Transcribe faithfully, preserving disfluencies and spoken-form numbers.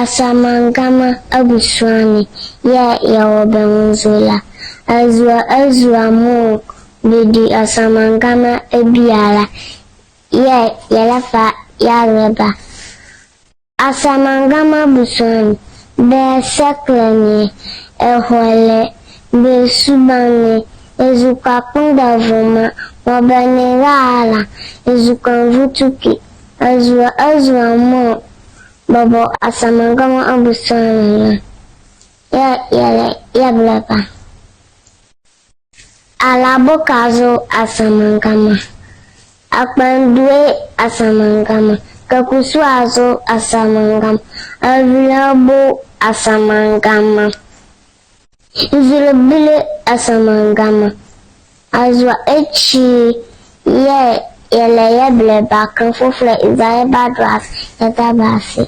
Asamangama abusua ne yɛɛ yɛwɔ bɛ nwo zo la. Azua azua mɔɔ bɛdi Asamangama biala yɛɛ yɛlɛfa yɛarɛlɛ bɛ. Asamangama abusua ne, bɛ sɛkɛlɛ ne, ɛhɔlɛ, bɛ subanne, ezukoa kpondɛ nvuma, mɔɔ bɛnea ye la, ezukoa nvutuke, azua azua mɔɔ bɔbɔ Asamangama abusua ne la. Yɛɛ yɛlɛyɛ bɛlɛba. Alaboka zo Asamangama. Akpandue Asamangama. Kakusua zo Asamangama. Avilabo Asamangama. Nzulebile Asamangama. Azua ekyi yɛɛ yɛlɛyɛ bɛlɛba. Ka fofolɛ, yɛza yɛbadɔ ase, yɛda bɛ ase.